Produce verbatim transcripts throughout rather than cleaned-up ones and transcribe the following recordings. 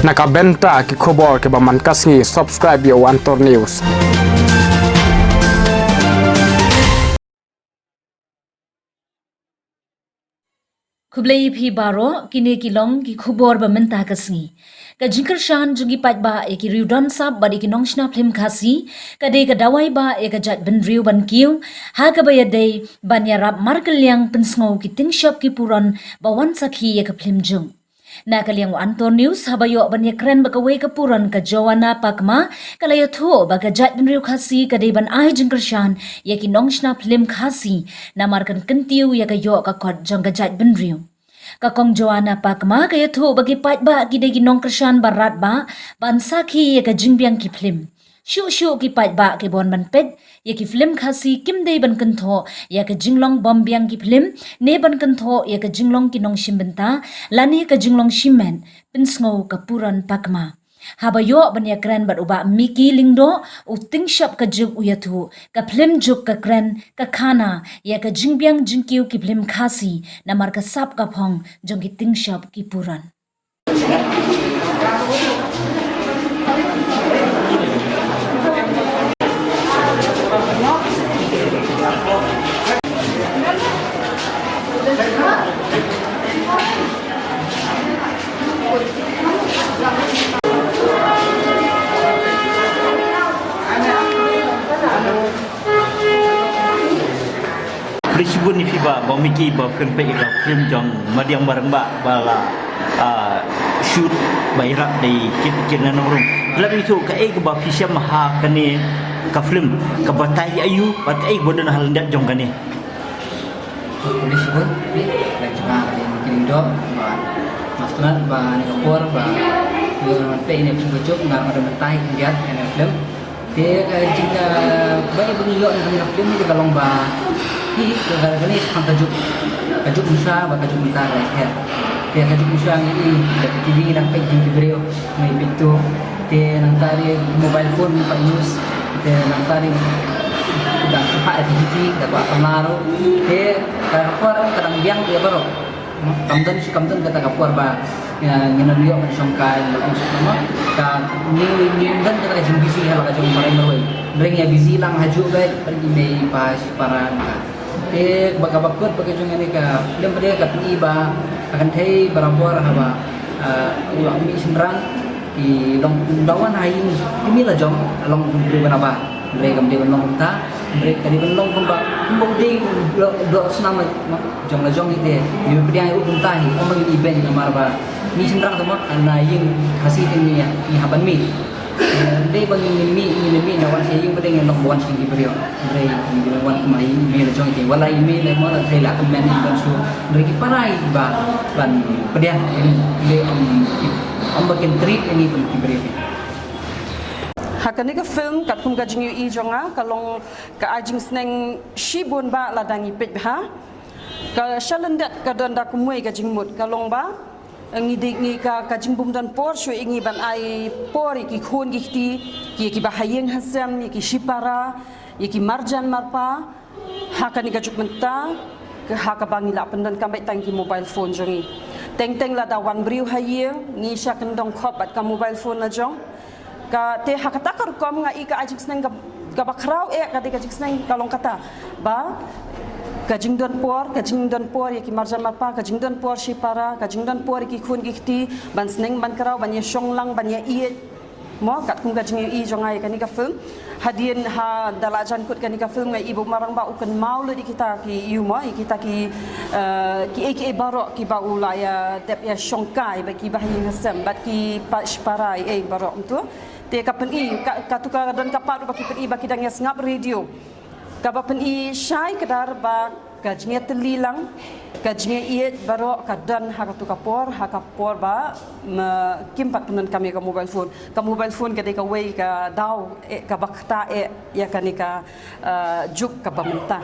Na ka bynta ki khubor kiba man ka sngi, subscribe ïa u Antor News. Khublei ïa phi baroh, kine ki long ki khubor ba mynta ka sngi. Ka jingkyrshan jong ki paidbah ïa ki riew don sap bad ïa ki nongshna phlim Khasi ka dei ka dawai ba ïa ka jaitbynriew ban kiew ha kaba ïadei ban ïarap markylliang pynsngew ki tyngshop ki puron ba wan sakhi ïa ka phlim jong. Na ka liang u Antor News, haba ïoh ban ïakren bad kawei ka puron, ka Joanna Pakma, ka la ïathuh ba ka jaitbynriew Khasi ka dei ban ai jingkyrshan ïa ki nongshna phlim Khasi namar kan kyntiew ïa ka ïoh ka kot jong ka jaitbynriew. Ka Kong Joanna Pakma ka ïathuh ba ki paidbah ki dei ki nongkyrshan ba radbah ban sakhi ïa ka jingbiang ki phlim. Shuh shuh ki paidbah ki bun ban peit ïa ki phlim Khasi kim dei ban kynthoh ïa ka jinglong bym biang ki phlim, ne ban kynthoh ïa ka jinglong ki nongshim bynta lane ka jinglong shimet pynsngew ka puron Pakma. Haba ïoh ban ïakren bad u Bah Mickey Lyngdoh, u tyngshop ka juk, u ïathuh ka phlim juk ka kren, ka khana ïa ka jingbiang jingkiew ki phlim Khasi namar ka sap ka phong jong ki tyngshop ki puron. Khublei shibun ïa phi Bah Mickey ba phin peit ïa ka film jong Madiang Barangbah ba la, ah, shoot ba ïarap da i Kit Kit Nanongrum. Lap ïathuh kaei kaba phi shem ha kane ka film, ka batai aïu bad kaei kaba don ha lyndet jong kane. Khublei shibun, khublei jong nga, khublei Mickey Lyngdoh ba nga sngewtynnat ba ha kane ka por ba ngi wan peit ïa kane ka film ka jong nga, nga don batai khyndiat ïa kane ka film. Te ka jing, eh, ba ngi, ba ngi ïoh na kane ka film te ka long ba, hi, ka, ka, kane shaphang ka juk, ka juk mynshuwa bad ka juk mynta ka la her. Te ka juk mynshuwa ngi i da T V ngi dang peit jong ki briew, ngi peit tu. Te nangta dei mobile phone ngi pat use. Te nangta dei da shu phah da ki jiti, da kwah samla ruh. Te ka por ka dang biang ïa baroh. Kam don shu, kam don kata ka por ba, eh, ngin ym ïoh ban shongka, ngin ym ïoh ban shongka, ka, ngin, ngin don kata ka jing busy ha la ka jong marwei marwei. Hynrei ngi ïa busy lang ha juh beit, hynrei i mei i pa shipara ka. Te ba kaba kut ba ka jong kane ka film pat ka pyni ba ha kynthei barabor haba, eh, u la mih shynrang, ki long kum da wan ha ïing, ki mih la jong, long kum briew ba naba. Hynrei kam dei ban long kumta, hynrei ka dei ban long kumba, kumba u dei u doh, doh snam jong la jong ite. Ngi pdiang ïa u kumta hi, ym ba ngi ibeiñ namar ba ngi shynrang te mo, na ïing Khasi te ngi, ngi hap ban mih. Hynrei ba ngi mih, ngi mih na wan sha ïing ba dei ngi long ba wan sha ïing ki briew. Hynrei ngi wan kumba i mei la jong ite. Wat la i mei la mo la dei la kmen i ban shu. Hynrei ki para i ba ban pdiang ïa ngi, hynrei ym, ym ba kin treat ïa ngi kum ki briew. Ha kane ka film, katkum ka jingïohi jong nga, ka long ka ai jingsneng shibun ba lada ngi peit bha. Ka sha lyndet ka don da kumwei ka jingmut, ka long ba ngi dei ngi ka, ka jingbym don por shuh ïa ngi ban ai por ïa ki khun ki kti, ki, ïa kiba ha ïing ha sem, ïa ki shipara, ïa ki marjan marpa. Ha kane ka juk mynta, ka, ha kaba ngi lah pyndonkam beit tang ki mobile phone jong ngi. Teng teng lada wan briew ha ïing, ngi shah kyndong khop bad ka mobile phone la jong. Ka, te ha kata ka rukom nga i ka ai jingsneng ka, kaba khraw eh, ka dei ka jingsneng ka long kata. Ba ka jingdon por, ka jingdon por ïa ki marjan marpa, ka jingdon por shipara, ka jingdon por ïa ki khun ki kti, ban sneng ban khraw, ban ïa shong lang, ban ïa ïeit. Mo, katkum ka jingïohi jong nga ïa kane ka film. Hadien ha da la jan kut kane ka film nga i ba u Marangbah u kynmaw lut ïa kita ki ïu mo, ïa kita ki, eh, kiei kiei baroh kiba u la ïa dep ïa shongkai bad kiba ha ïing ha sem bad ki pa, shipara ei baroh mynta. Te ka pyni, ka, katu ka don ka pat ba ki pyni ba ki dang ïa sngap radio. Kaba pyni shai kdar ba ka jingïatylli lang, ka jingïaieit baroh ka don ha katu ka por, ha ka por ba, ma, kim pat pyndonkam ïa ka mobile phone. Ka mobile phone ka dei kawei ka daw, eh, kaba kata, eh, ïa kane ka, eh, juk kaba mynta.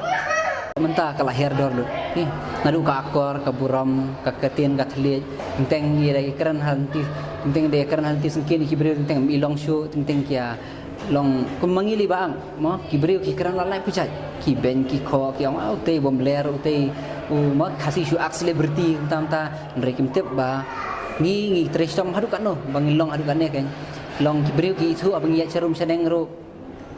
Mynta ka la her dor lut. Eh, naduh ka akor, ka burom, ka ktien, ka thylliej. Teng teng ïa dei kren ha lynti, teng teng dei kren ha lynti syngkien ïa ki briew, teng teng i long shuh, teng teng ki ïa long kum ma ngi li ba ang, mo, ki briew ki kren la lai pujat. Ki beiñ ki khoh, ki ong, ah, utei bym ler, utei u, mo, Khasi shu ak celebrity, kumta kumta, hynrei kim tip ba Ngi ngi trei shitom haduh katno ba ngin long haduh katne, kan long ki briew ki ithuh, ba ngi ïaid sharum shaneng ruh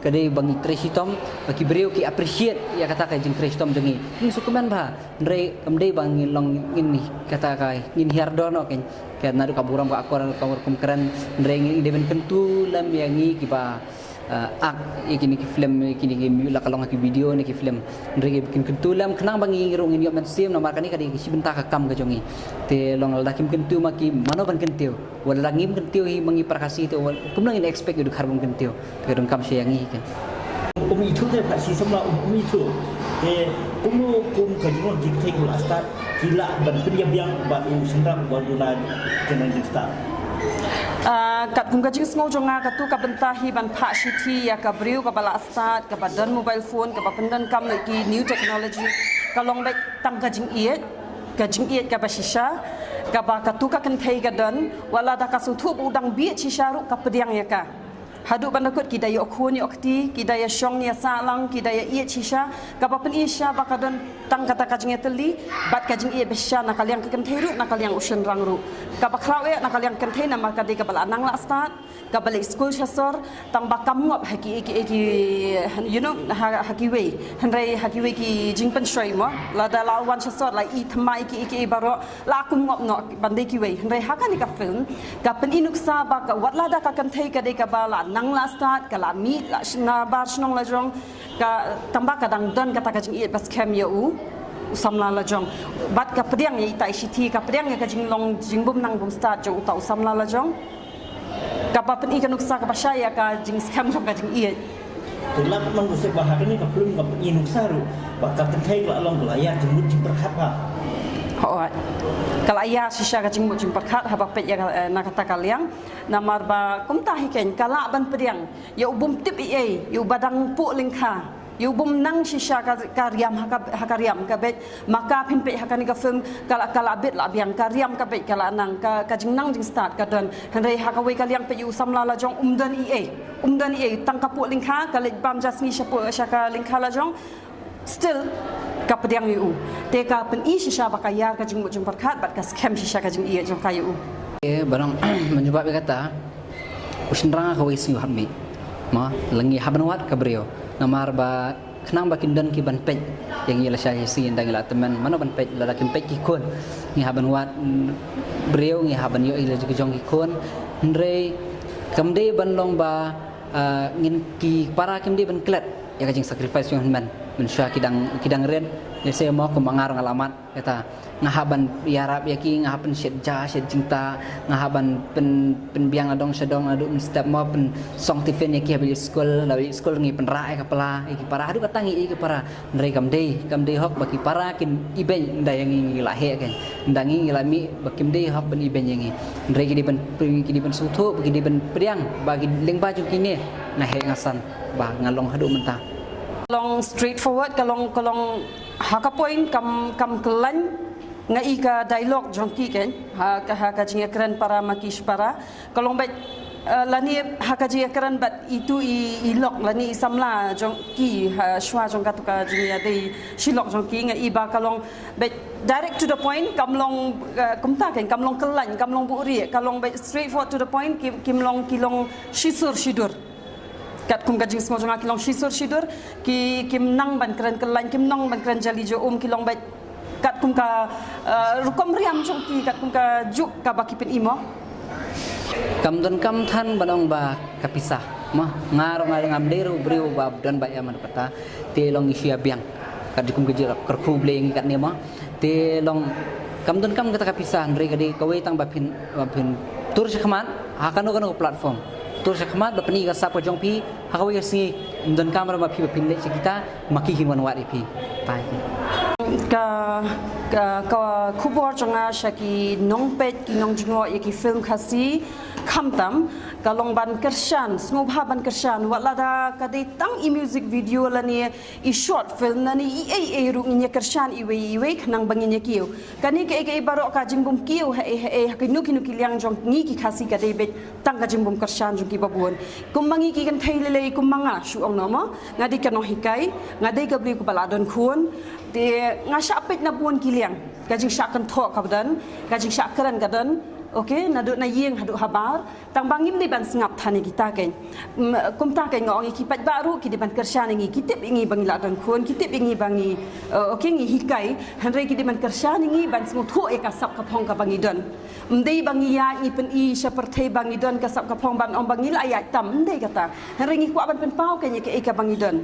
ka dei ba ngi trei shitom, ba ki briew ki appreciate ïa kata ka jingtrei shitom jong ngi. Ngi sngewkmen bha, hynrei kam dei ba ngin long ngin ni kata ka ngin hiar doh noh, kan. Ka naduh ka burom ka akor ka burom kren, hynrei ngi dei ban kyntu lem ïa ngi kiba, ah, ak ïa kine ki film, ïa kine ki mu-, la ka long ki video ne ki film. Hynrei ki kin kyntu lem khnang ba ngi ruh ngin ïoh mynsiem, namar kane ka dei ka shi bynta ka kam ka jong ngi. Te long lada kim kyntu ma ki mano ban kyntiew. Wat lada ngim kyntiew hi ma ngi para Khasi te wat kumno ngin expect ïa u dkhar bym kyntiew. Te ka donkam sha ïa ngi, kan. Um ithuh te pat shi samla um, um ithuh. Te kumno kum ka jinglong jingtheng la start ki lah ban pynïabiang bad u shynrang ba u la kynnoh jingstad. Ah, katkum ka jingsngew jong nga, katu ka bynta hi ban phah shithi ïa ka briew kaba la stad, kaba don mobile phone, kaba pyndonkam ïa ki new technology, ka long beit tang ka jingïeit, ka jingïeit kaba shisha, kaba katu ka kynthei ka don, wat lada ka sngewthuh ba u dang bieit shisha ruh ka pdiang ïa ka. Haduh ban da kut ki da ïoh khun ïoh kti, ki da ïa shong ïa sah lang, ki da ïa ïeit shisha, kaba pyni shisha ba ka don tang kata ka jingïatylli bad ka jingïeit ba shisha na ka liang ka kynthei ruh, na ka liang u shynrang ruh. Kaba khraw eh na ka liang kynthei namar ka dei kaba la nang la stad, kaba leit skul sha sor, tang ba kam ngop ha ki, ki, ki, you know, ha, ha kiwei. Hynrei ha kiwei ki jingpynshoi mo, lada la wan sha sor la i thymmai ki, ki baroh, la kum ngop noh ban dei kiwei. Hynrei ha kane ka film ka pyni nuksa ba ka, wat lada ka kynthei ka dei kaba la nang la stad, ka la mih la sh-, na bar shnong la jong, ka tang ba ka dang don kata ka jingïeit ba skhem ïa u, u samla la jong. Bad ka pdiang ïa ita i shithi, ka pdiang ïa ka jinglong jingbym nang bym stad jong uta u samla la jong. Kaba pyni ka nuksa kaba shai ïa ka jingskhem jong ka jingïeit. Te lap nang ka sep ba ha kane ka film ka pyni nuksa ruh ba ka kynthei ka la long ka la ïa jingmut jingpyrkhat ba. Hooid. Ka la ïa shisha ka jingmut jingpyrkhat haba peit ïa ka, eh, na kata ka liang. Namar ba kumta hi, kan, ka lah ban pdiang ïa u bym tip ei ei, ïa u ba dang puh lyngkha, ïa u bym nang shisha ka, ka riam ha ka, ha ka riam ka beit. Ma ka phin peit ha kane ka film ka la, ka la bit la biang, ka riam ka beit ka la nang, ka, ka jingnang jingstad ka don. Hynrei ha kawei ka liang peit ïa u samla la jong um don ei ei, um don ei ei, tang ka puh lyngkha, ka leit bam ja sngi sha puh sha ka lyngkha la jong. Still ka pdiang ïa u. Te ka pyni shisha ba ka ïar ka jingmut jingpyrkhat bad ka skhem shisha ka jingïeit jong ka ïa u. Eh, barang mynjubab ïa kata. U shynrang ha kawei sngi u hap mih. Ma, la ngi hap ban wad ka briew. Namar ba khnang ba kin don ki ban peit ïa ngi la sha ïa sngi, ynda ngi la tymmen mano ban peit, lada kim peit ki khun. Ngi hap ban wad, mm, briew, ngi hap ban ïoh ïa la ki jong ki khun. Hynrei kam dei ban long ba, ah, ngin ki para kim dei ban klet ïa ka jing sacrifice jong hynmen. Mynshuwa ki dang, ki dang rit, lehse mo kum ma nga ruh nga la mad. Kata, nga hap ban ïarap ïa ki, nga hap ban shet ja, shet jingtah, nga hap ban pyn, pynbiang na dong sha dong, naduh mynstep mo pynsong tiffin ïa ki haba ïa skul, haba ïa skul ngi pynrah ïa ka pla, ïa ki para, haduh kata ngi ïa ki para. Hynrei kam dei, kam dei hok ba ki para kin ibeiñ ynda ïa ngi ngi la heh, kan. Ynda ngi ngi la mih ba kim dei hok ban ibeiñ ïa ngi. Hynrei ki dei ban, ki dei ban sngewthuh, ba ki dei ban pdiang ba ki lyngba jong kine nga heh nga san ba nga long haduh mynta. Long straightforward, ka long, ka long ha ka point kam, kam khlaiñ. Nga i ka dialogue jong ki, kan, ha ka, ha ka jingïakren para ma ki shipara. Ka long beit, eh, lane ha ka jingïakren bad itu i, i lok lane i samla jong ki, ha shuwa jong katu ka jingïadei shi lok jong ki, nga i ba ka long beit direct to the point, kam long, eh, kumta, kan, kam long khlaiñ, kam long buhrieh, ka long beit straightforward to the point, kim, kim long, ki long shisur shidur. Katkum ka jingsngew jong nga ki long shisur shidur, ki, kim nang ban kren khlaiñ, kim nang ban kren jali jaum, ki long beit katkum ka, eh, rukom riam jong ki, katkum ka juk kaba ki pyni mo. Kam donkam than ban ong ba ka pisa. Ma, nga ruh nga ngam dei ruh briew ba don ba ïa man kata, te long ngi shu ïa biang. Katkum ka jing kyrkhu Blei ngi katne mo. Te long kam donkam kata ka pisa, hynrei ka dei kawei tang ba phin, ba phin tur shakhmat ha kano kano ka platform. Tur shakhmat ba pyni ka sap ka jong phi ha kawei ka sngi. Ym donkam ruh ba phi, ba phin leit sha kita, ma ki kin wan wad ïa phi. Bye. Ka, ka, ka khubor jong nga sha ki nongpeit, ki nongjngoh ïa ki film Khasi, khamtam ka long ban kyrshan, sngewbha ban kyrshan, wat lada ka dei tang i music video lane i short film lane i ei ei ruh ngin ïa kyrshan iwei iwei khnang ba ngin ïa kiew. Kane kaei kaei baroh ka jingbym kiew haei haei ha kino kino ki liang jong ngi ki Khasi ka dei beit tang ka jingbym kyrshan jong kiba bun. Kum ma ngi ki kynthei lei lei kum ma nga shu ong noh mo, nga dei ka nonghikai, nga dei ka briew kaba la don khun. Te nga shah peit na bun ki liang, ka jingshah kynthoh ka don, ka jingshah kren ka don. Okay, naduh na ïing haduh habar, tang ba ngim dei ban sngap than ïa kita keiñ. Mm, kumta keiñ nga ong ïa ki paidbah ruh ki dei ban kyrshan ïa ngi, ki tip ïa ngi ba ngi la don khun, ki tip ïa ngi ba ngi, eh, okay, ngi hikai, hynrei ki dei ban kyrshan ïa ngi ban sngewthuh ïa ka sap ka phong kaba ngi don. Ym dei ba ngi ïaid ngi pyni sha pyrthei ba ngi don ka sap ka phong ban ong ba ngi la ïaid tam, ym dei kata. Hynrei ngi kwah ban pynpaw keiñ ïa kaei kaba ngi don.